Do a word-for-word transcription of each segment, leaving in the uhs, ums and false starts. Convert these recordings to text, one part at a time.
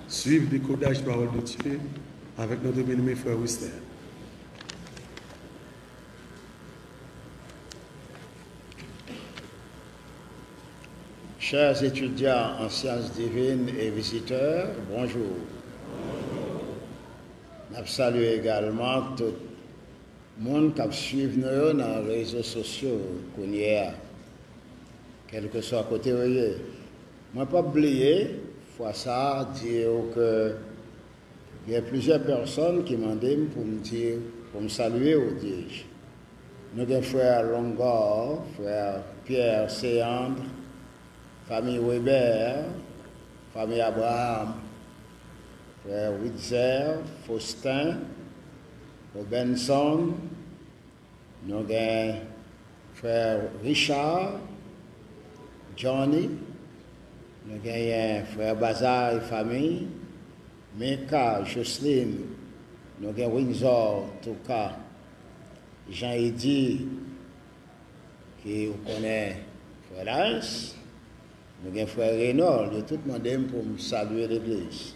Suivre décodage parole de Dieu avec notre bien-aimé frère Wister. Chers étudiants en sciences divines et visiteurs, bonjour. N ap salye egalman tout moun k ap swiv nou yo nan rezo sosyo kounye a, kèlkeswa kote yo ye. Mwen p ap bliye, fwa sa a, di yo ke gen plizyè pèsonn ki mande m pou m di, pou m salye yo, di je. Nou gen frè Longor, frè Pierre Céandre, fanmi Weber, fanmi Abraham, frè Witzer, Faustin, Robinson, nou gen frè Richard, Johnny, nou genyen frè Bazar e fanmi, Mika, Jocelyn, nou gen Windsor, Touka, Jean Eddy, ki ou konnen frè Lawrence, nou gen frè Reynold, yo tout mande m pou m salye legliz.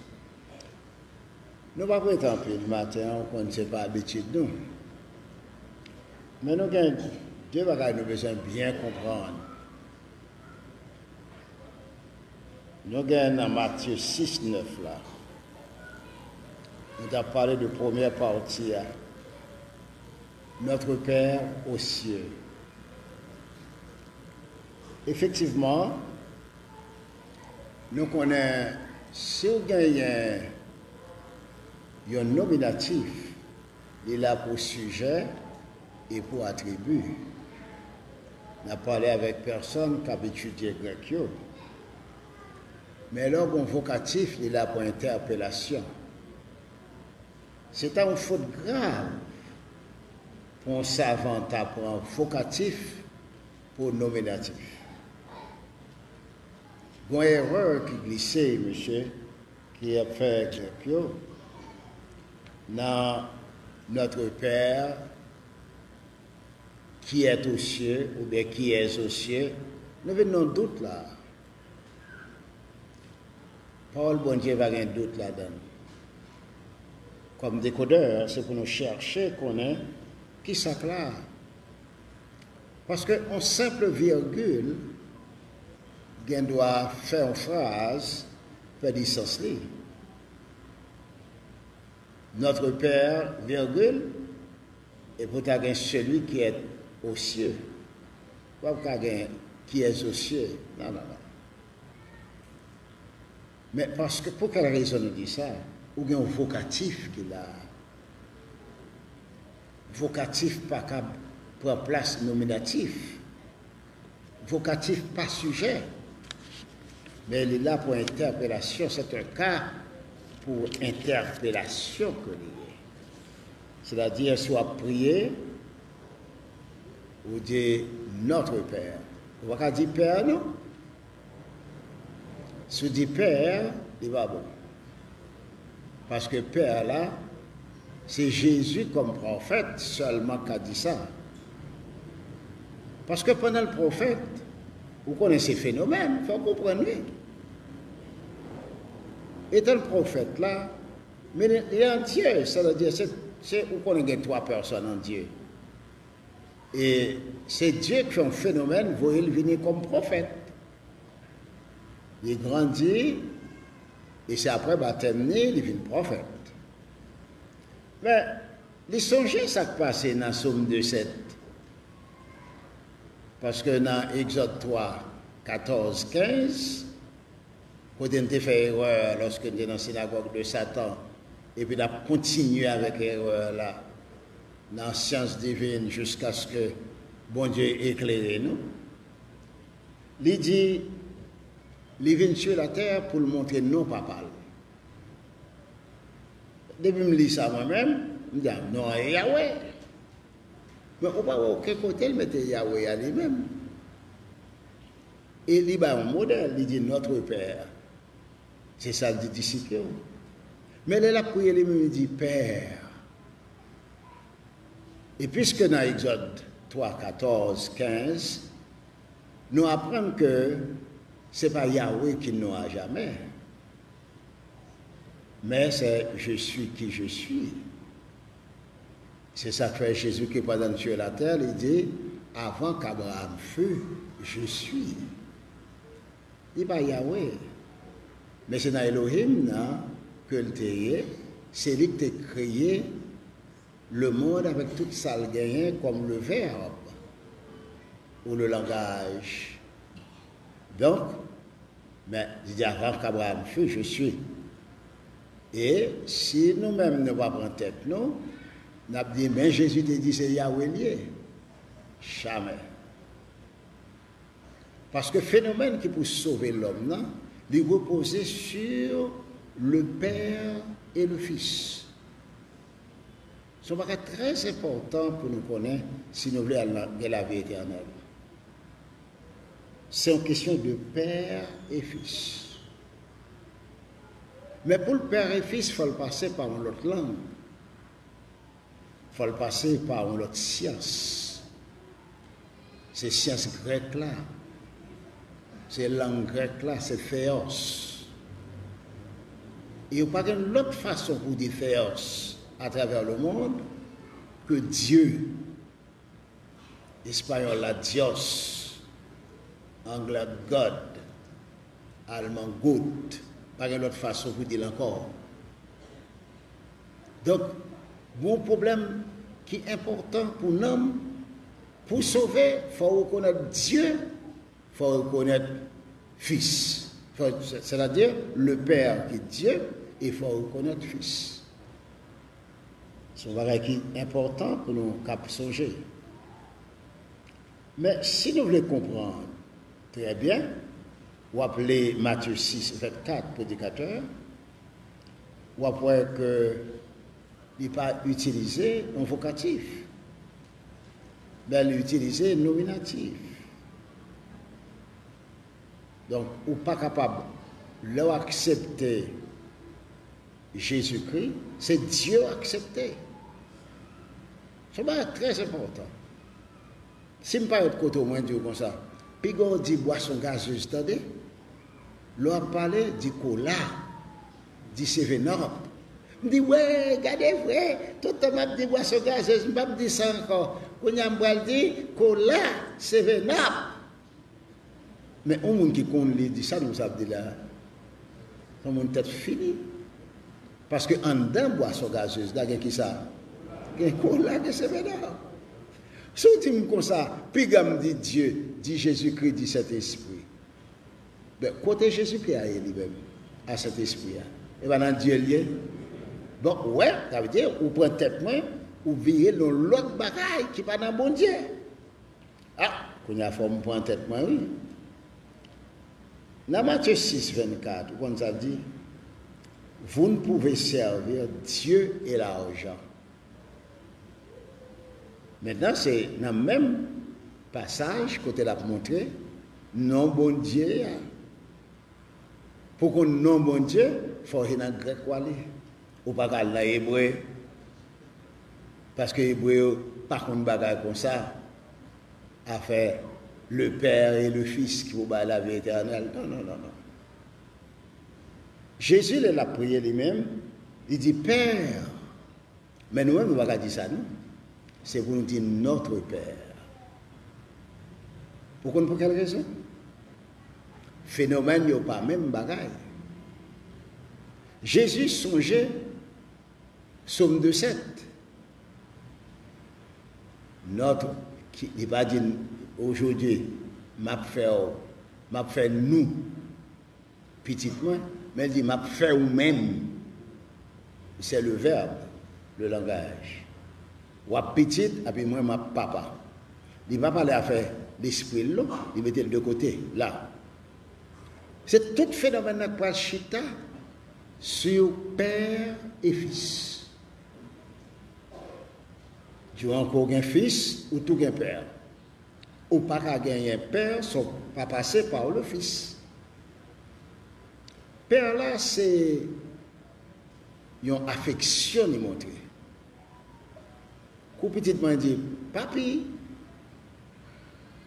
Nou p ap rete anpil maten an, ou konn se pa abitid nou. Men nou gen de bagay nou bezwen byen konprann. Nou gen nan Matye sis nèf la, nou t ap pale de premyè pati a, Notre Père aux cieux. Efektivman, nou konnen si w genyen yon nominatif, li la pou sijè e pou atribi. N ap pale avèk pèsonn k ap etidye grèk yo. Men lè w gen yon vokatif, li la pou entèpelasyon. Se ta yon fot grav pou yon savan ta pran vokatif pou nominatif. Gon erè ki glise, mesye, ki ap fè grèk yo nan Notre Père qui est aux cieux oubyen qui est aux cieux. Nou vin nan dout la. Pawòl Bondye pa gen dout ladan l. Kòm dekodè, se pou nou chèche konnen ki sa k la. Paske yon senp virgil gen dwa fè yon fraz pèdi sans li. Notre Père, virgule, epi w ta gen celui qui est aux cieux. W ap ka gen qui est aux cieux. Non, non, non. Men paske, pou kèl rezon nou di sa? Ou gen yon vokatif ki la. Vokatif pa ka pran plas nominatif. Vokatif pa sijè. Men li la pou entèpelasyon. C'est un cas pour interpellation ke li ye. Sètadi, si w ap priye, ou di Notre Père. Ou pa ka di Pè, non. Si w di Pè, li pa bon. Paske Pè la, se Jezi kòm pwofèt sèlman k ka di sa. Paske pandan l pwofèt, ou konnen se fenomèn, fò w konprann li. Etan l pwofèt la, men li an Dye, sètadi se, se, ou konnen gen twa pèsòn an Dye. E se Dye ki fè yon fenomèn, voye l vini kòm pwofèt. Li grandi, e se apre batèm ni, li vin pwofèt. Men, li sonje sa k pase nan Sòm de sèt. Paske nan Egzòd twa, katòz, kenz, kote n te fè erè lòske n te nan sinagòg de Satan, epi n ap kontinye avèk erè la nan syans divin jiskaske Bondye eklere nou. Li di, li vin sou latè pou l montre non Papa l. Depi m li sa mwen menm, m di, "A, non an Yawe." Men ou pa wè okenn kote l mete Yawe a li menm. E li bay yon modèl, li di, Notre Père. Se sa l di disip yo. Men lè l ap priye li menm, li di, Père. E piske nan Egzòd twa, katòz, kenz, nou aprann ke se pa Yahweh ki n non ajamè, men se Je suis qui je suis. Se sa k fè Jezikri, pandan l sou latè, li di, Avant qu'Abraham fût, je suis. Li pa Yahweh, men se nan Elohim nan ke l te ye, se li k te kreye lemonn avèk tout sa l genyen kòm le verbe ou le langage. Donk, men, li di, Avant qu'Abraham fût, je suis. E si nou menm nou pa pran tèt nou, n ap di, men Jezi te di se Yahweh l ye. Jamè. Paske fenomèn ki pou sove lòm nan, li repoze sur le Père et le Fils. Se yon bagay trè enpòtan pou nou konnen si nou vle al nan, gen lavi etènèl. Se yon kesyon de père et fils. Men pou l père et fils, fò l pase pa yon lòt lang. Fò l pase pa yon lòt syans. Se syans grèk la. Se lang grèk la, se theos. E yo pa gen lòt fason pou di theos atravè le mond ke Dye. Espayòl la, Dios. Anglè, God. Alman, Gott. Pa gen lòt fason pou di l ankò. Donk, gon pwoblèm ki enpòtan pou nanm, pou sove, fò w rekonèt Dye, fò w rekonèt Fis. Fò, sètadi, le Père ki Dye, e fò w rekonèt Fis. Se yon bagay ki enpòtan pou nou kab sonje. Men, si nou vle konprann trè byen, w ap li Matye sis, vennkat, predikatè, w ap wè ke li pa itilize yon vokatif, men li itilize nominatif. Donk, ou pa kapab, lè w aksepte Jezikri, se Dye w aksepte. Se yon bagay trè enpòtan. Si m parèt kote w, mwen di w konsa, piga w di bwason gazez, tande. Lè w ap pale, di kola, di seven up. M di, wè, gade vre, tout tan m ap di bwason gazez, m p ap di sa ankò. Kounye a m pral di kola, seven up. Men yon moun ki konn li di sa nou sa ap di la, se yon moun tèt fini. Paske anndan bwason gazez la gen kisa? Gen kola, gen seven up. Si w di m konsa, piga m di Dye, di Jezikri, di Sentespri. Ben, kote Jezikri a ye li menm, a Sentespri a? E pa nan Dye l ye? Donk, ou wè, sa vle di, ou pran tèt mwen, ou vire l yon lòt bagay ki pa nan Bondye. A, kounye a fò m pran tèt mwen, wi. Nan Matye sis vennkat, ou konn sa l di? Vous ne pouvez servir Dieu et l'argent. Mentnan, se nan menm pasaj kote l ap montre non Bondye a. Pou konn non Bondye, fò w se nan grèk w ale. Ou pa ka al nan ebre. Paske ebre yo pa konn bagay konsa. Afè le Père et le Fils ki pou bay lavi etènèl. Non, non, non, non. Jezi, lè l ap priye li menm, li di, Père, men nou menm, nou pa ka di sa, non. Se pou nou di Notre Père. Ou konn pou kèl rezon? Fenomèn yo pa menm bagay. Jezi sonje Sòm de sèt. Notre, ki, li pa di, Aujourd'hui, m ap fè w, m ap fè nou pitit mwen, men l di, m ap fè ou menm. Se le verbe, le langage. W ap pitit, epi mwen, m ap papa. Li pa pale afè lespri l, non, li mete l de kote, la. Se tout fenomèn nan k pral chita sou pè e fis. Di w ankò gen fis, ou tou gen pè. Ou pa ka genyen pè san w pa pase pa le Fis. Pè la se yon afeksyon li montre. Kou pitit mwen di, "Papi,"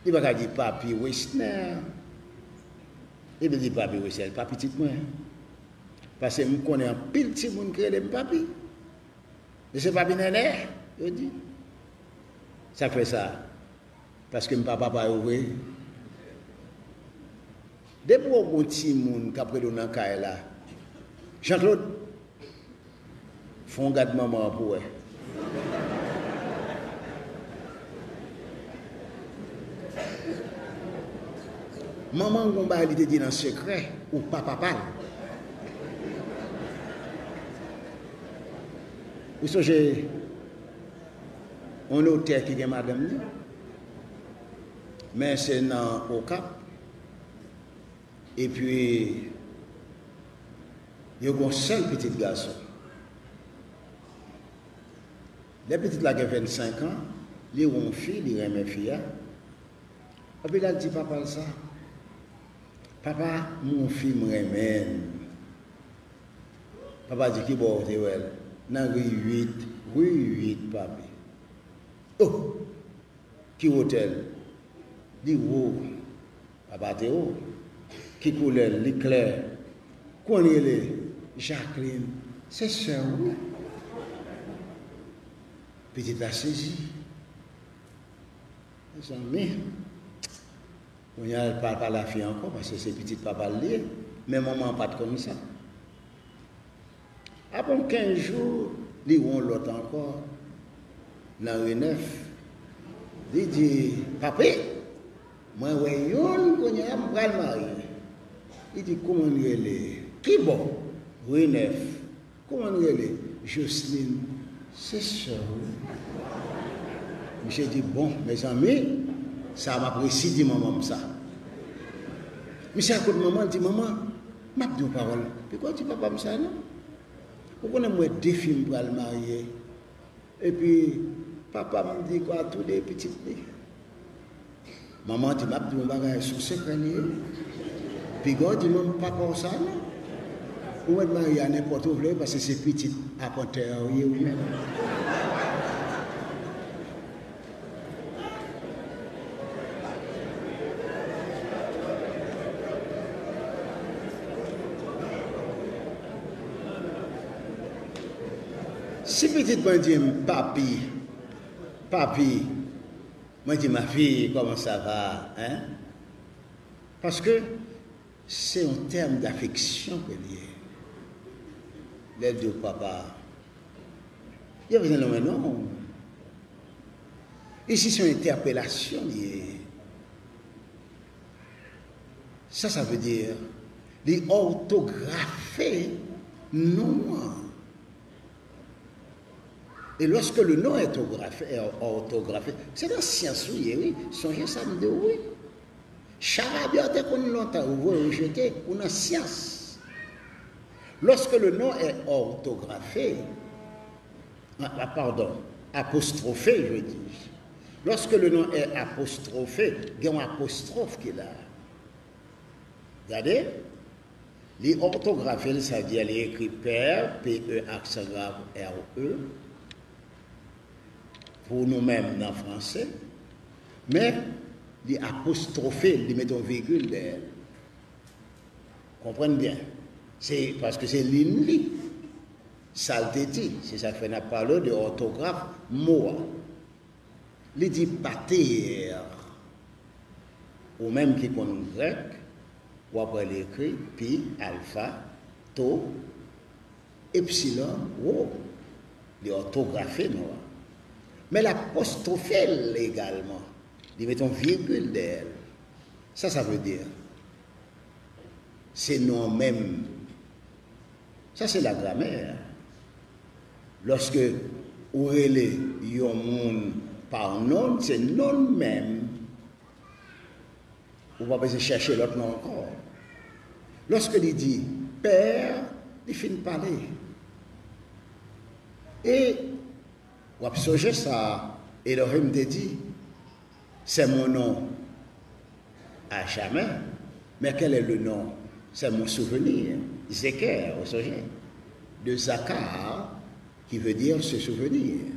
li pa ka di, "Papi Wesner." Li di, "Papi Wesner, pa pitit mwen." Paske m konnen anpil timoun ki rele m papi. "Mesye papi Nènè," yo di. Sa k fè sa? Paske m pa papa yo vre. Depi w wè yon timoun k ap rele w nan kay la, "Jean Claude, fè yon gad manman an pou w wè." Manman an gon bagay li te di nan sekrè, ou pa papa l. Ou sonje yon notè ki gen madanm li, men se nan Okap, epi yo gon sèl pitit gason. Lè pitit la gen vennsenk an, li wè yon fi, li renmen fi a. Epi l al di papa l sa, "Papa, m wè yon fi, m renmen l." Papa di, "Ki bò w te wè l?" "Nan ri uit." "Ri uit, papi." "Oh! Ki wotè l?" "Li wo." Papa te wo. "Ki koulè l?" "Li klè." "Kòman l rele?" "Jacqueline." "Se sè w wi." Pitit la sezi. Mezanmi. Kounye a, l pa pale a fi ankò, paske se pitit papa l li ye, men manman an pa t konn sa. Apre yon kenz jou, li wè yon lòt ankò nan ri nèf. Li di, "Papi, mwen wè youn kounye a, m pral marye." Li di, "Kòman l rele?" "Ki bò?" "Ri nèf." "Kòman l rele?" "Jocelyne." "Se sè w wi." Misye di, "Bon, mezanmi, sa m ap resi di manman m sa." Misye al kot manman l, di, "Manman, m ap di w yon pawòl. Piga w di papa m sa non. Ou konnen m wè de fi m pral marye. Epi, papa m di kwa tou de pitit li." Manman di, "M ap di w yon bagay, se yon sekrè li ye. Piga w di manman papa w sa non. Ou mèt marye a nenpòt ou vle, paske se pitit apantè a w ye ou menm." Si pitit mwen di m, "Papi, papi," mwen di, "Ma fille, comment ça va, hein?" Paske se yon tèm dafeksyon ke l ye. Lè l di w papa, yo bezwen nonmen non. Isi se yon entèpelasyon li ye. Sa, sa vle di, li òtografe non an. Et lorsque le nom est orthographié, est orthographié, se nan syans ou ye, wi. Sonje sa m di w, wi. Charabya te konn lontan, ou voye ou jete, ou nan syans. Lorsque le nom est orthographié, ah, ah, pardon, apostrophé, je dis. Lorsque le nom est apostrophé, gen yon apostwòf ki la. Gade, li òtografe l, sa vle di li ekri père, P E aksan grav R E, pou nou menm nan franse, men li apostwofe l, li mete yon vigil dèyè l. Konprann byen. Se paske se li n li. Sa l te di, se sa k fè n ap pale de òtograf mo a. Li di pater. Ou menm ki konn grèk, w ap wè li ekri pi, alfa, to, epsilon, wo. Li òtografe non an. Men l apostwofe l egalman. Li mete yon vigil dèyè l. Sa sa vle di? Se non an menm. Sa se lagramè. Lòske ou rele yon moun pa non l, se non l menm. Ou pa bezwen chèche lòt non ankò. Lòske li di pè, li fin pale. E w ap sonje sa Elohim te di, c'est mon nom, À jamais. Mais quel est le nom? C'est mon souvenir. Zeker, ou sonje? De Zakar, qui veut dire se souvenir.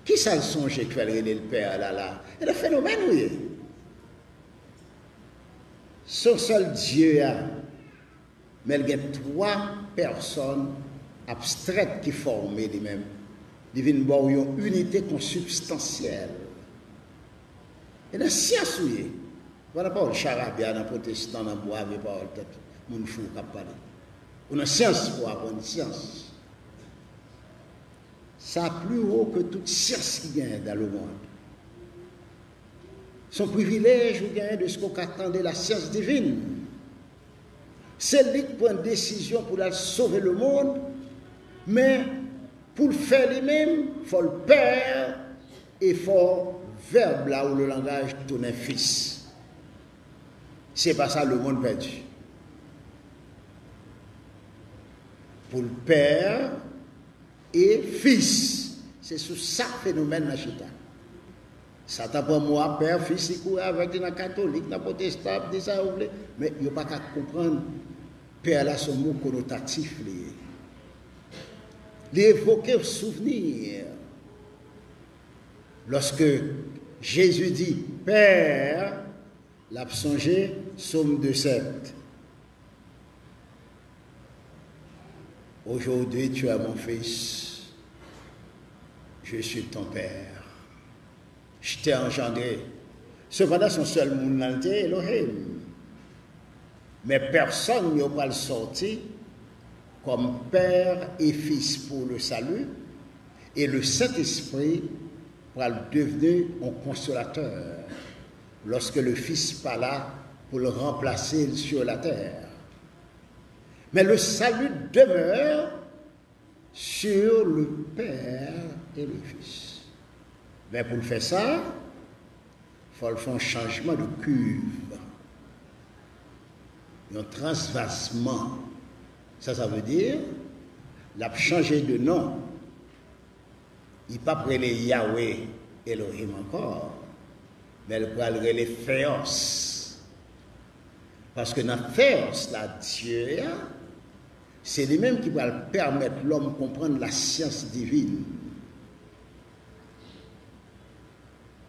Kisa l sonje k fè l rele l Pè la la? E nan fenomèn ou ye. Se yon sèl Dye a, men l gen twa pèsòn abstrèt ki fòme li menm. Li vin ba w yon inite konsibstansyèl. E nan syans ou ye. Pa nan pawòl charabya, nan pwotestan, nan bwa, vye pawòl tèt moun fou k ap pale. Ou nan syans pou aprann syans. Sa pli wo ke tout syans ki genyen dans le monde. Se yon privilèj ou genyen de ce que w ka tande la science divine. Se li k pran desizyon pou l al sove lemonn, men pou l fè li menm, fò l pè, e fò vèb la ou le langaj tounen fis. Se pa sa lemonn pèdi. Pou l pè e fis. Se sou sa fenomèn nan chita. Satan pran mo a pè, fis, li kouri avèk li nan katolik, nan pwotestan, ap di sa yo vle, men yo pa ka konprann pè la se yon mo konotatif li ye. Li evoke souvni. Lòske Jezi di pè, l ap sonje Sòm de sèt. Aujourd'hui tu es mon fils, je suis ton père. Je t'ai engendré. Sepandan, se yon sèl moun nan l te ye, Elohim. Men pèsòn yo pral sòti kòm pè e fis pou le sali, e le Sentespri pral devni yon konsolatè lòske le Fis pa la pou l ranplase l sur la tè. Men le sali demè sur le pè e le fis. Men pou l fè sa, fò l fè yon chanjman de kuv, yon transvasman. Sa sa vle di? L ap chanje de non. Li p ap rele Yahweh Elohim ankò, men l pral rele Theos. Paske nan Theos la, Dye a, se li menm ki pral pèmèt lòm konprann la syans divin.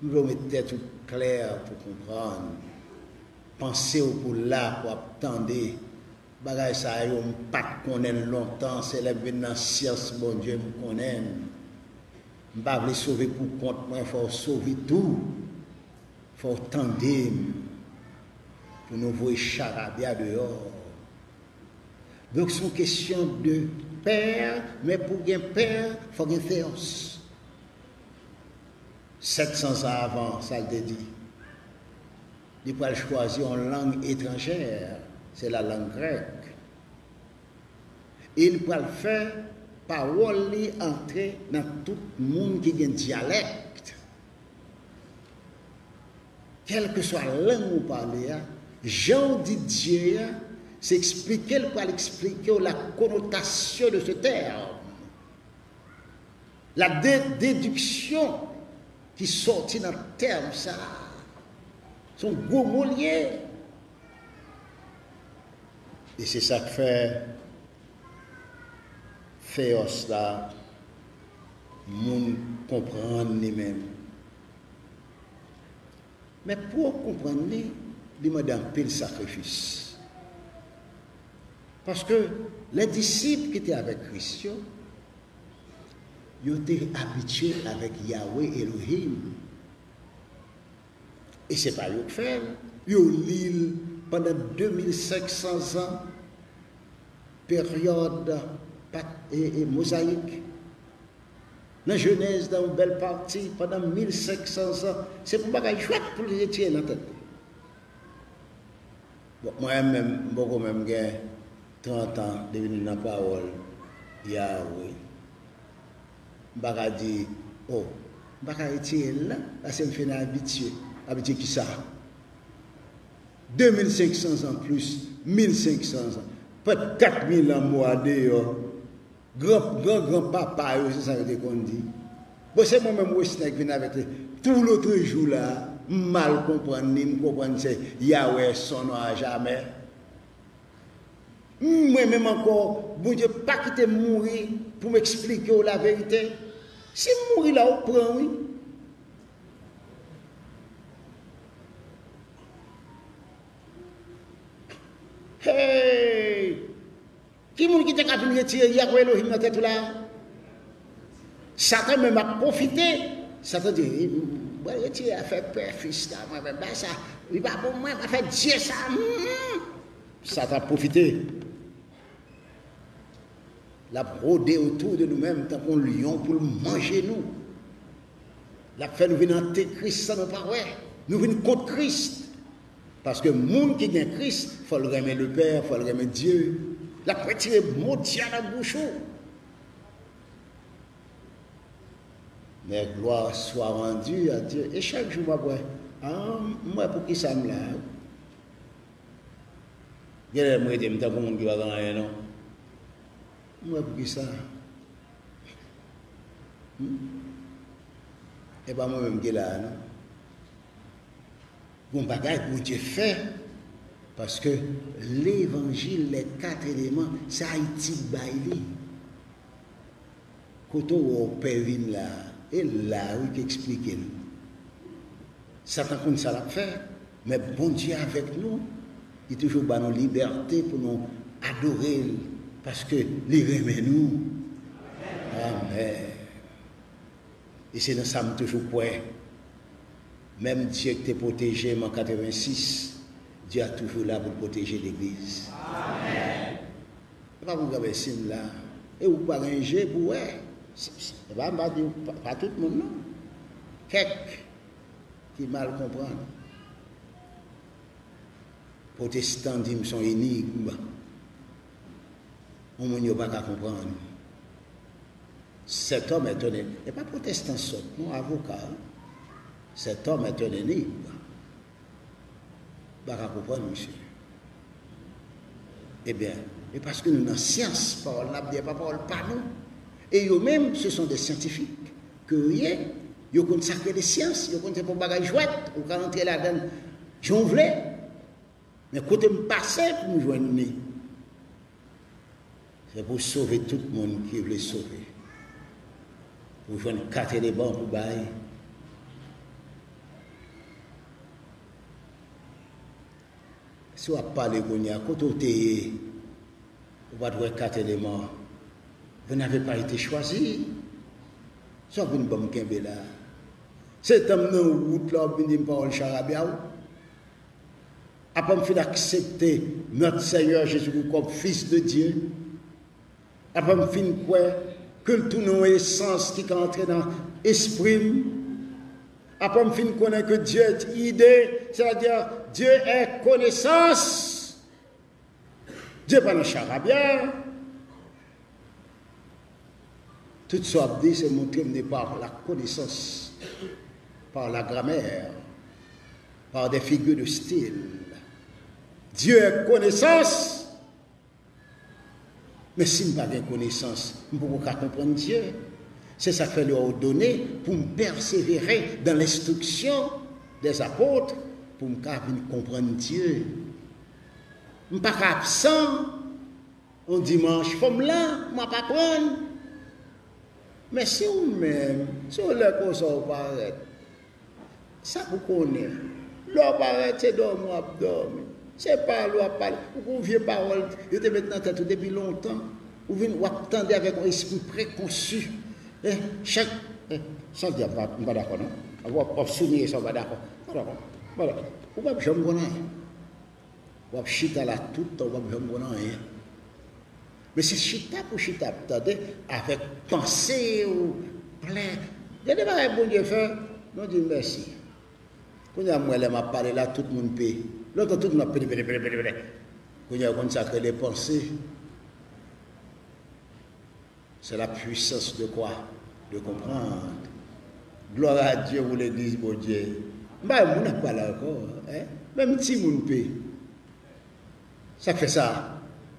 M vle w met tèt ou klè pou konprann. Panse w pou la pou ap tande. Bagay sa yo, m pa t konnen l lontan, se lè m vin nan syans Bondye m konnen l. M pa vle sove pou kont mwen, fò w sove tou. Fò w tande m pou nou voye charabya deyò. Donk, se yon kesyon de pè, men pou gen pè, fò gen theos. Sèt san zan avan, sa l te di. Li pral chwazi yon lang etranjè, se la lang grèk. E li pral fè pawòl li antre nan tout moun ki gen dyalèk. Kèlkeswa lang ou pale a, jan w di Dye a, se eksplike l pral eksplike w la konotasyon de se tèm. La de-, dediksyon ki sòti nan tèm sa a, se yon gwo mo l ye. E se sa k fè Theos la, moun konprann li menm. Men pou w konprann li, li mande anpil sakrifis. Paske lè disip ki te avèk Kris yo, yo te abitye avèk Yahweh Elohim. E se pa yo k fè l. Yo li l pandan de mil senk san zan, peryòd pa-, e, e mozayik. Nan Jenèz, nan yon bèl pati, pandan mil senk san zan, se pou bagay jwèt pou l retire nan tèt li. Bon, mwen menm, m poko menm gen trant an depi m nan pawòl Yahweh. M pa ka di, o, m pa ka retire l la, paske m fin abitye. Abitye kisa? De mil senk san zan plis, mil senk san zan, pèt kat mil an mo a deyò. Gran, gran, gran papa yo, se sa yo te konn di. Bon, se mwen menm Wesner k vin avèk li tou lotrejou la. M mal konprann li, m konprann se Yahweh son non a jamè. Mwen menm ankò, Bondye pa kite m mouri pou m eksplike w laverite. Si m mouri la, ou pran wi. Hey! Ki moun ki te ka vin retire Yahweh Elohim nan tèt ou la? Satan menm ap pwofite. Satan di, "Mwen retire afè pè fis la, mwen menm ba sa. Li pa pou mwen, afè Dye sa." Hmm. Satan ap pwofite. L ap rode otou de nou menm tankou yon lyon pou l manje nou. L ap fè nou vin ante Kris san nou pa wè. Nou vin kont Kris. Paske moun ki gen Kris, fò l renmen Lepè, fò l renmen Dye. L ap retire mo Dye a nan bouch ou. Mais gloire soit rendue à Dieu. E chak jou m ap wè, ah, m wè poukisa m la. Genlè m rete m tankou moun ki pa gen anyen non. M wè poukisa. Hmm? E pa mwen menm ki la a non. Gon bagay Bondye fè, paske levanjil, les quatre éléments, se Ayiti k bay li. Kote w wè w pè vin la a, e la wi k eksplike l. Satan konn sa l ap fè, men Bondye avèk nou, li toujou ba nou libète pou nou adore l, paske li renmen nou. Amèn. E se nan sa m toujou kwè. Menm Dye ki te pwoteje m an katrevensis, Dye a toujou la pou l pwoteje legliz. Amèn. E pa pou granmèsi m la. E ou pa gen je pou wè. Se, se, e pa, m pa di pa, pa tout moun non. Kèk ki mal konprann. Pwotestan di m se yon enigm. Yon moun yo pa ka konprann. Cet homme est un, e pa pwotestan sòt, non, avoka, wi. Cet homme est un enigme. Pa ka konprann, misye. Ebyen, e paske nou nan syans, pawòl n ap di a pa pawòl pa nou. E yo menm, ce sont des scientifiques ke yo ye, yo konn sa k rele syans, yo konn se pa yon bagay jwèt, ou ka rantre ladan l jan w vle. Men kote m pase pou m jwenn li, se pou sove tout moun ki vle sove. Pou jwenn kat eleman pou bay. Si w ap pale kounye a, kote w te ye? Ou pa t wè kat eleman? Vous n'avez pas été choisi. Sa w vin ban m kenbe la? Se tan m nan wout la, w ap vin di m pawòl charabya w? Apre m fin aksepte notre Seigneur Jésus-Christ kòm Fis de Dye, apre m fin kwè ke l tounen yon esans ki ka antre nan espri m, apre m fin konnen ke Dye est idée, c'est-à-dire Dieu est connaissance, Dye pa nan charabya. Tout sa w ap di, se montre m de par la connaissance, par la grammaire, par des figures de style. Dieu est connaissance. Men si m pa gen konesans, m poko ka konprann Dye. Se sa k fè li òdone pou m pèsevere dans l'instruction des apôtres, pou m ka vin konprann Dye. M pa ka absan yon dimanch, fò m la, m ap aprann. Men si w menm, se yon lè konsa w parèt, sa pou konnen. Lè w parèt, se dòmi w ap dòmi. Se pale w ap pale. Ou gon vye pawòl yo te met nan tèt ou depi lontan. Ou vin, w ap tande avèk yon espri prekonsi. Eh, chak, eh, sa w di a, m pa, m pa dakò non. W ap, w ap souliye sa w pa dakò. M pa dakò. M pa dakò. Ou p ap janm konn anyen. W ap chita la tout tan, w p ap janm konn anyen. Men se chita pou chita ap tande avèk panse w plen. Gen de bagay Bondye fè, nou di l mèsi. Kounye a m wè lè m ap pale la, tout moun pe. Lontan tout moun ap pede, pede, pede, pede, pede. Kounye a yo konn sa k rele panse. C'est la puissance de quoi? De comprendre. Gloire à Dieu pou legliz Bondye. M pa wè moun ap pale ankò, hein? Menm timoun pe. Sa k fè sa?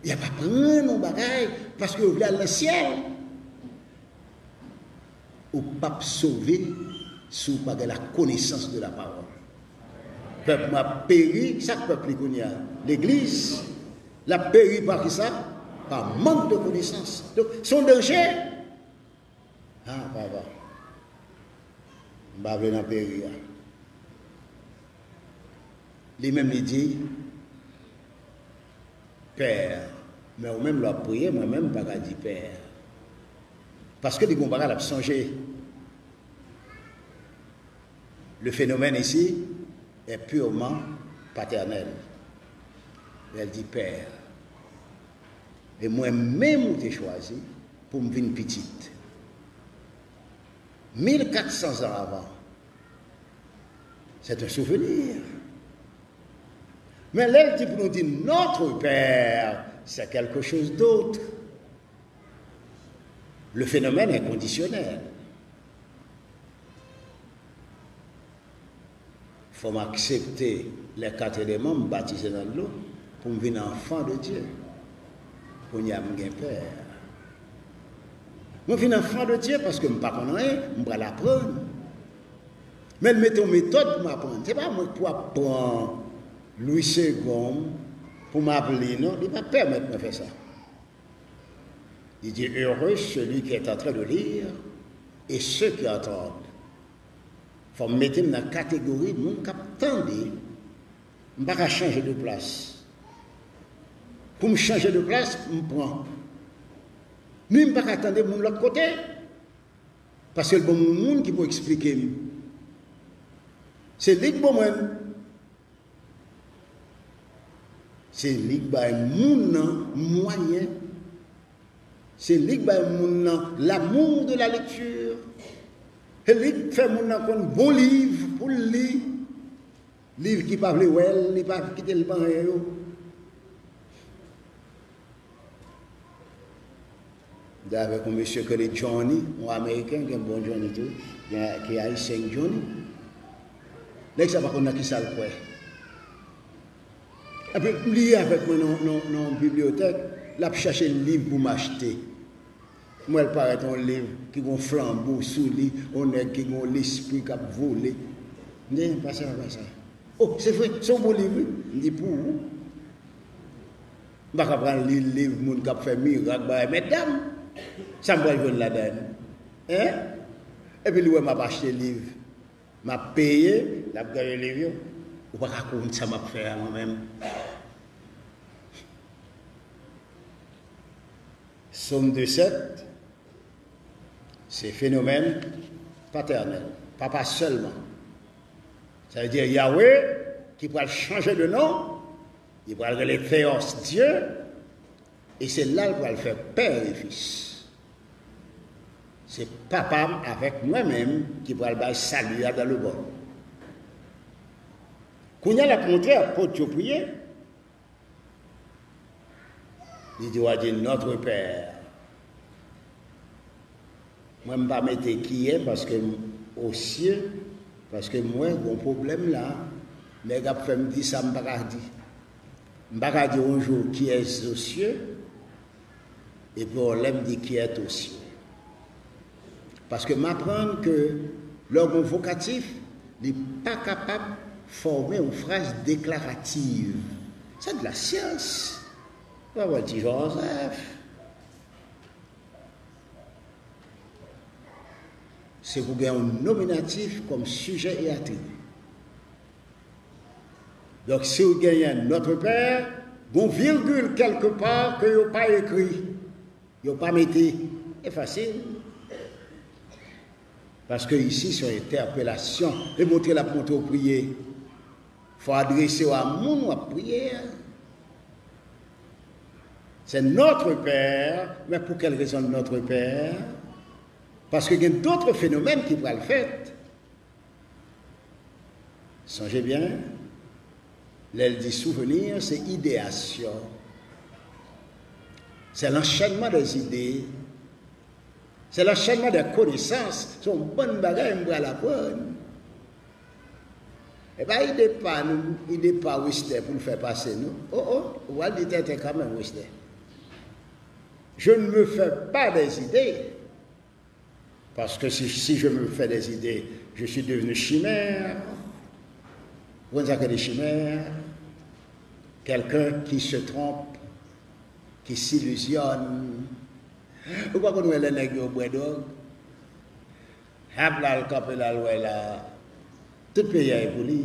Y ap aprann yon bagay paske yo vle al nan syèl. Ou p ap sove si w pa gen la connaissance de la parole. Pèp mwen ap peri, sa k pèp li kounye a? Legliz. L ap peri pa kisa? Pa mank de konesans. Donk, se yon danje. Ah, papa. M pa vle nan peri a. Li menm li di, Pè. Men ou menm lè w ap priye, mwen menm m pa ka di Pè. Paske li gen yon bagay l ap sonje. Le phénomène ici est purement paternel. Lè l di, Pè, e mwen menm ou te chwazi pou m vin pitit. Mil kat san zan avan. C'est un souvenir. Men lè l di pou nou di Notre Père, c'est quelque chose d'autre. Le phénomène est conditionnel. Fò m aksepte les quatre éléments, m batize nan dlo, pou m vin enfant de Dieu. Kounye a m gen pè. Mwen vin enfant de Dieu paske m pa konn anyen, m pral aprann. Men l mete yon metòd pou m aprann. Se pa mwen k pou ap pran Louis Segond pou m ap li, non, li pa pèmèt mwen fè sa. Li di, Heureux celui qui est en train de lire et ceux qui entendent. Fò m mete m nan kategori moun k ap tande. M pa ka chanje de plas. Pou m chanje de plas, m pran. Ni m pa ka tande moun lòt kote. Paske l ban m yon moun ki pou eksplike m. Se li k ban mwen l. Se li k bay moun nan mwayen. Se li k bay moun nan l'amour de la lecture. Se li k fè moun nan konn bon liv pou l li. Liv ki pa vle wè l, li pa kite l ban yo. M te avèk yon mesye ki rele Johnny, yon Ameriken, gen bon Johnny tou, gen ki Ayisyen Johnny. Nèg sa pa konn nan kisa l kwè. Epi li avèk mwen nan, nan, nan yon bibliyotèk, l ap chèche liv pou m achte. M wè l parèt yon liv ki gen yon flanbo sou li, yon nèg ki gen yon lespri k ap vole. M di, "Pase a, pase a." "Oh, se vre, se yon bon liv, wi." M di, "Pou ou?" M pa ka pral li liv moun k ap fè mirak, bagay, mètdam. Sa m pral jwenn ladan l? Hein? Epi li wè m ap achte liv. M ap peye, l ap gade liv yo. Ou pa ka konn sa m ap fè a mwen menm. Sòm de sèt, se fenomèn patènèl, papa sèlman. Sa vle di Yahweh ki pral chanje de non, li pral rele Theos Dye, e se la l pral fè pè e fis. Se papa m avèk mwen menm ki pral bay sali a dans le bol. Kounye a l ap montre apot yo priye. Li di, w a di, Notre Père. Mwen, m pa mete kiyè paske m osye, paske m wè gon pwoblèm la. Nèg ap fè m di sa m pa ka di. M pa ka di yon jou, qui est aux cieux, epi yon lè m di, qui est aux cieux. Paske m aprann ke lè w gen yon vokatif, li pa kapab fòme yon fraz deklarativ. C'est de la science. Pawòl Ti Jozèf. Se pou gen yon nominatif kòm sijè e atribi. Donk, si w genyen Notre Père, gon virgil kèlkepa ke yo pa ekri, yo pa mete. E fasil. Paske isi, se yon entèpelasyon. E montre l ap montre w priye. Fò adrese w a moun w ap priye a. Se Notre Père, men pou kèl rezon Notre Père? Paske gen dòt fenomèn ki pral fèt. Sonje byen, lè l di souvenir, se ideyasyon. C'est l'enchaînement des idées. C'est l'enchaînement des connaissances. Se yon bann bagay m pral aprann. E pa ide pa nou, ide pa Westè pou l fè pase nou. Oh, oh, ou pral di tenten kanmenm, Westè. Je ne me fais pas des idées. Parce que si, si je me fais des idées, je suis devenu chimère. Ou konn sa k rele chimè? Quelqu'un qui se trompe, qui s'illusionne. Ou pa konn wè lè nèg yo bwè dwòg? Hap la, l kanpe la, l wè la, tout peyi a e pou li.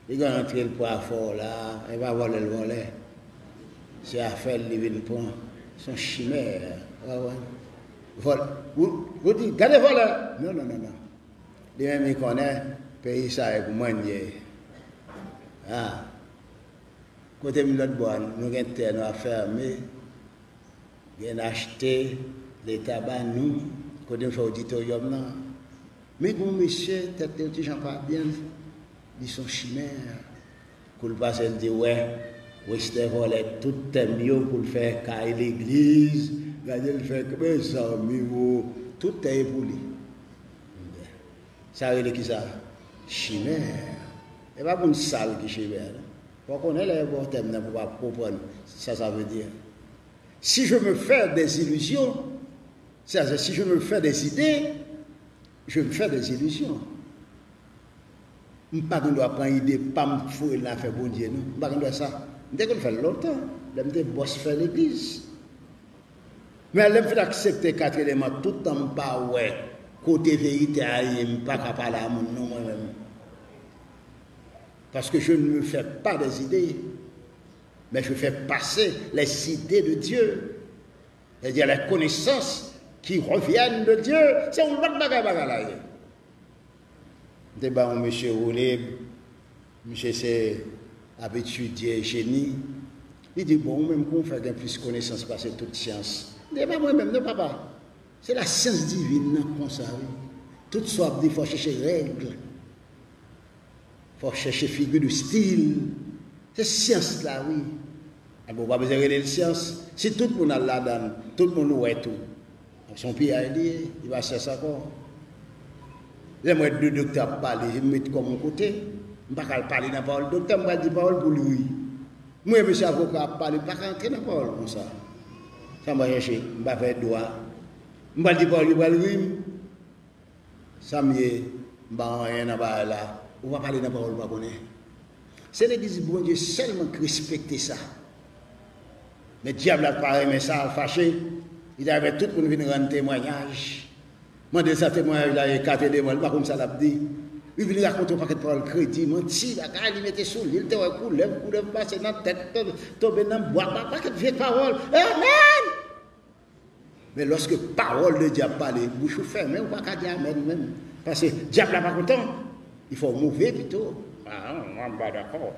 Li gen antre l pran afè w la, e pa vòlè l vòlè. Se afè l li vin pran. Se yon chimè. Ou konprann? Vòl, ou, ou di, gade vòlè! Non, non, non, non. Li menm li konnen peyi sa e pou mwen l ye. Ah. Kote m lòt bò a, nou gen tè nou ap fèmen, gen achte, Leta ba nou, kote m fè oditoryòm nan. Men gen yon mesye, tèt li yon ti jan pa byen, li se yon chimè. Kou l pase, l di, wè, Westè vòlè tout tè m yo pou l fè kay legliz. Gade l fè, mezanmi, wo, tout tè e pou li. Sa rele kisa? Chimè. E pa moun sal ki chimè, non. Fò w konnen lè yo ba w tèm nan pou w pa konprann sa sa vle di. Si je me fais des illusions, c'est-à-dire si je me fais des idées, je me fais des illusions. M pa gen dwa pran ide pa m foure l nan afè Bondye, non. M pa gen dwa sa. M te konn fè l lontan, lè m te bòs fè legliz. Men lè m fin aksepte kat eleman, tout tan m pa wè kote verite a ye, m pa ka pale a moun non, mwen menm. Parce que je ne me fais pas des idées, mais je fais passer les idées de Dieu, c'est-à-dire les connaissances qui reviennent de Dieu. Se yon lòt bagay bagay la ye. M te ba yon mesye woulib, misye se ap etidye jeni. Li di, bon, ou menm, kòman w fè gen plis konesans pase tout syans? M di, e pa mwen menm, non, papa. Se lasyans divin nan konsa, wi. Tout sa w ap di, fò w chèche règ. Fò w chèche figi de stil. Se syans la, wi. Enben, ou pa bezwen rele l syans. Si tout moun al ladan l, tout moun wè tou. Se yon piyay li ye, li pa syans ankò. Lè m wè de doktè ap pale, m met kò m yon kote, m pa ka al pale nan pawòl doktè, m pral di pawòl pou l ri. M wè mesye avoka ap pale, m pa ka antre nan pawòl konsa. Sa m pral chèche, m pa fè dwa. M pral di pawòl, yo pral ri m. Sa m ye, m pa anyen nan bagay la. Ou pa pale nan pawòl ou pa konnen. Se legliz Bondye sèlman ki respekte sa. Men dyab la pa renmen sa, l fache. Li ta renmen tout moun vin rann temwayaj. Mande l sa temwayaj la ye, kat eleman, li pa konn sa l ap di. Li vin rakonte yon pakèt pawòl kredi, manti, bagay, li mete sou li, li te wè koulèv, koulèv pase nan tèt, tonbe nan bwa, pa-, pakèt vye pawòl. Amèn! Men lòske pawòl de Dye ap pale, bouch ou fèmen, ou pa ka di amèn menm. Paske dyab la pa kontan. Li fè w move pito. Ah, mwen m pa dakò.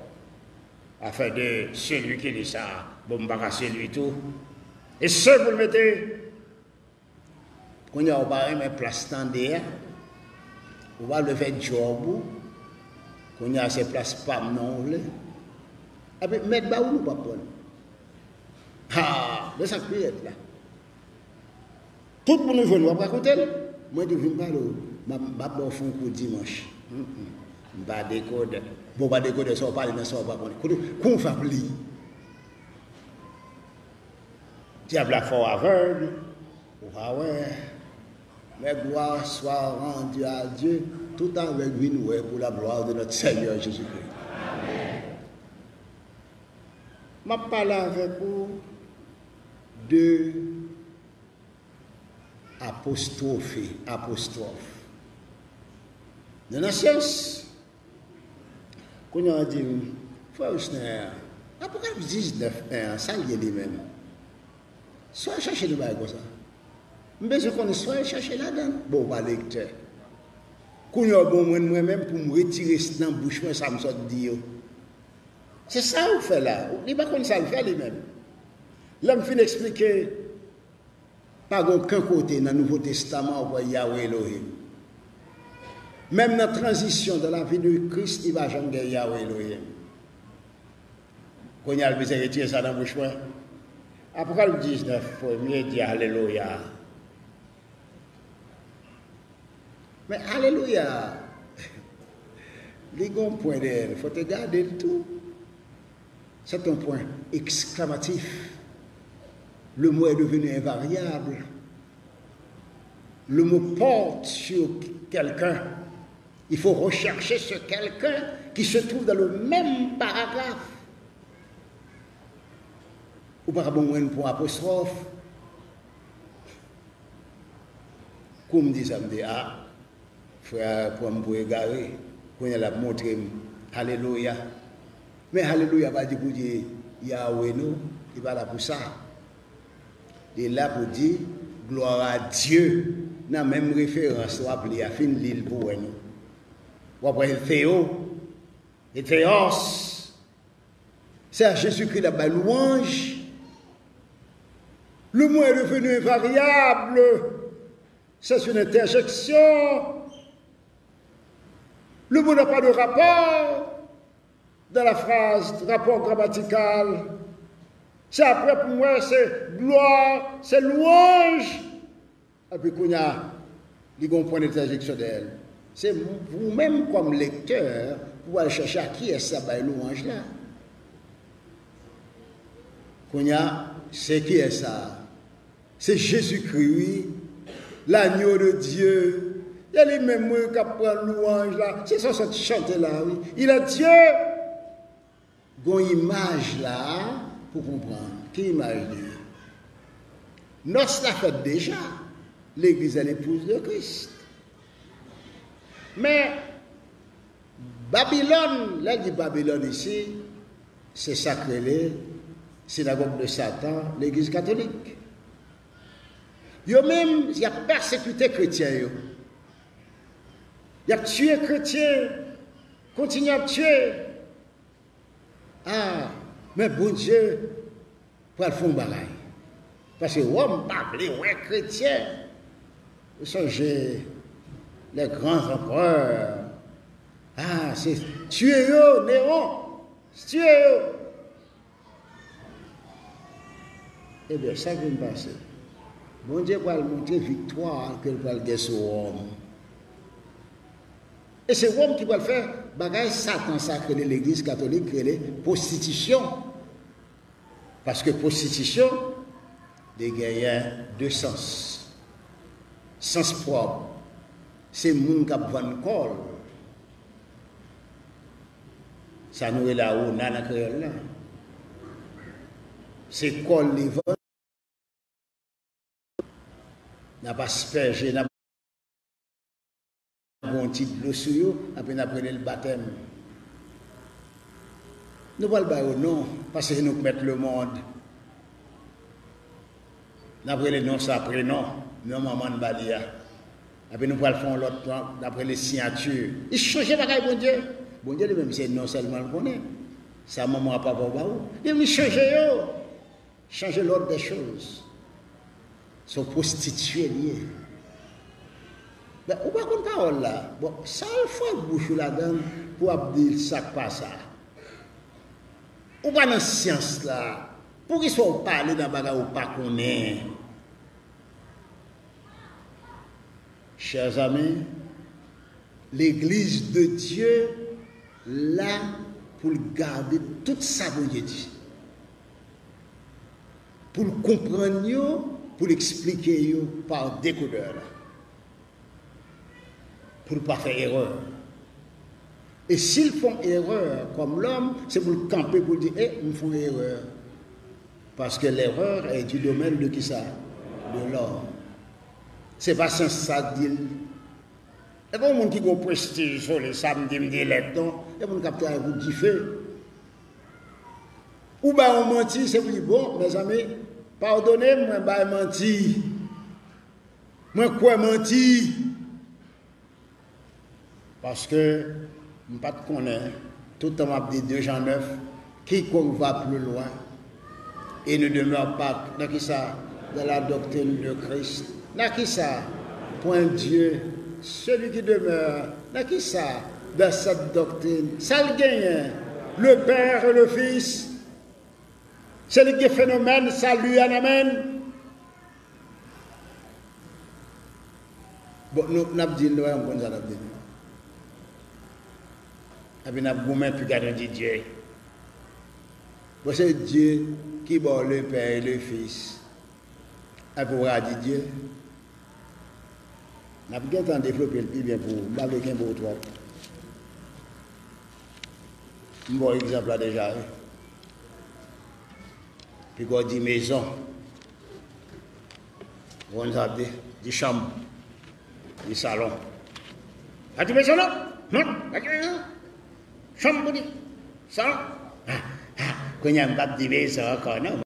Afè de celui qui dit ça, bon, m pa ka celui tou. E se pou l mete. Kounye a ou pa renmen plas tande a. Ou pa vle fè djòb ou. Kounye a se plas pa m nan ou vle. Epi mèt ba ou nou pa pran. Ha! Men sa k pi rèd la. Tout moun ou jwenn w ap rakonte l. Mwen di vin pale w. M ap, m ap ba w fon kou dimanch. Mm, mm. M pa dekodè. Bon, w pa dekodè sa w pale nan sa w pa konnen. Kote, kon w fè ap li? Dyab la fè w avèg. Ou pa wè. Mais gloire soit rendue à Dieu, tout avèg vin wè pour la gloire de notre Seigneur Jésus-Christ. M ap pale avèk ou de apostwofe, apostwòf. Nou nan syans. Kounye a w di m, frè Wisner, Apokalips diznèf en an, sa l ye li menm? Sa w al chache nan bagay konsa? M bezwen konnen sa w al chache ladan l. Bon, ou pa lektè. Kounye a w ban mwen, mwen menm pou m retire nan bouch mwen sa m sot di yo. Se sa ou fè la. Li pa konn sa l fè li menm. Lè m fin eksplike, pa gen okenn kote nan Nouvo Testaman ou wè Yahweh Elohim. Menm nan tranzisyon dans la vie de Christ, li pa janm gen Yahweh Elohim. Kounye a l bezwen retire sa nan bouch mwen. Apokalips diznèf, premye di alelouya. Men alelouya a, li gen yon pwen dèyè l, fò w te gade l tou. C'est un point exclamatif. Le mot est devenu invariable. Le mot porte sur quelqu'un. Il faut rechercher ce quelqu'un qui se trouve dans le même paragraphe. Ou pa ka ban mwen pou apostwòf. Kou m di sa, m di, a, frè a pran m pou egare. Kounye a l ap montre m. Alelouya. Men alelouya pa di pou di Yawe non. Li pa la pou sa. Li la pou di gloire à Dieu. Nan menm referans w ap li a, fin li l pou wè nou. W ap wè Theo, e Theos. Se a Jezikri l ap bay lwanj. Le mot est devenu invariable. C'est une interjection. Le mot n'a pas de rapport dans la phrase, rapport grammatical. Se apre pou mwen, se glwa, se lwanj. Epi kounye a, li gen yon pwen entèjeksyon dèyè l. Se ou menm kòm lektè pou w al chèche a kiyès sa bay lwanj la. Kounye a, se kiyès sa? Se Jezikri, wi. L'agneau de Dieu. Se li menm, wi, k ap pran lwanj la. Se sa w sot chante la, wi. Il est Dieu. Gon imaj la pou konprann. Ki imaj li ye? Nòs la fèt deja. Legliz a l'épouse de Christ. Men, Babilòn, lè l di Babilòn isi, se sa k rele sinagòg de Satan, legliz katolik. Yo menm, y ap pèsekite kretyen yo. Y ap tiye kretyen, kontinye ap tiye. Ah, men Bondye pral fè yon bagay. Paske Wòm pa vle wè kretyen. Ou sonje les grands empereurs. Ah, se tiye yo, Néron. Tiye yo. Ebyen, sa k vin pase? Bondye pral montre viktwa ke l pral gen sou Wòm. E se Wòm ki pral fè bagay Satan sa k rele legliz katolik rele pwostitisyon. Paske pwostitisyon, li genyen de sans. Sans pwòp, se moun k ap vann kò l. Sa nou rele awona nan kreyòl la. Se kò l li vann. N ap aspèje, n ap gen yon ti dlo sou yo, epi n ap rele l batèm. Nou pral ba yo non, paske se nou k mèt lemonn. N ap rele non sa prenon, non manman n ba li a. Epi nou pral fè yon lòt non, n ap rele siyati. Li chanje bagay Bondye. Bondye li menm se non sèlman l konnen. Sa manman w ak papa w ba ou. Li menm li chanje yo. Changer l'ordre des choses. Se yon pwostitye li ye. Ben, ou pa konn pawòl la. Bon, sa l fwèt bouch ou ladan l pou w ap di l sa k pa sa? Ou pa nan syans la. Poukisa w pale nan bagay ou pa konnen? Chers amis, legliz de Dye la pou l gade tout sa Bondye di. Pou l konprann yo, pou l eksplike yo pa dekodè la. Pou l pa fè erè. E si l fè yon erè kòm lòm, se pou l kanpe pou l di, e, m fè yon erè. Paske l'erreur est du domaine de kisa? De l'homme. Se pa syans sa k di l. E pa yon moun ki gen yon prestij sou li, sa m di m di lèt non. E moun k ap travay pou dife. Ou bay yon manti, se pou di, bon, mezanmi, padone m, mwen bay manti. Mwen kwè manti. Paske m pa t konnen, tout tan m ap di de Jan nèf, quiconque va plus loin et ne demeure pas, nan kisa? Dans la doctrine de Christ. Nan kisa? Point Dieu, celui qui demeure, nan kisa? Dans cette doctrine. Sa l genyen, le Père et le Fils. Se li ki gen fenomèn sali a nan men l. Bon, nou, n ap di l, nou pa janm konn sa n ap di l. Epi n ap goumen pou gade di Dye. Bon, se Dye ki ba w le Père et le Fils. Epi w a di Dye. N ap gentan devlope l pi byen pou ou. M pa vle kenbe w twòp. M ba w egzanp la deja, wi. Piga w di mezon. Ou konn sa w ap di? Di chanm. Di salon. Pa di mezon non. Non, pa di mezon. Chanm pou di. Salon. Ah, ah, kounye a m p ap di mezon ankò non.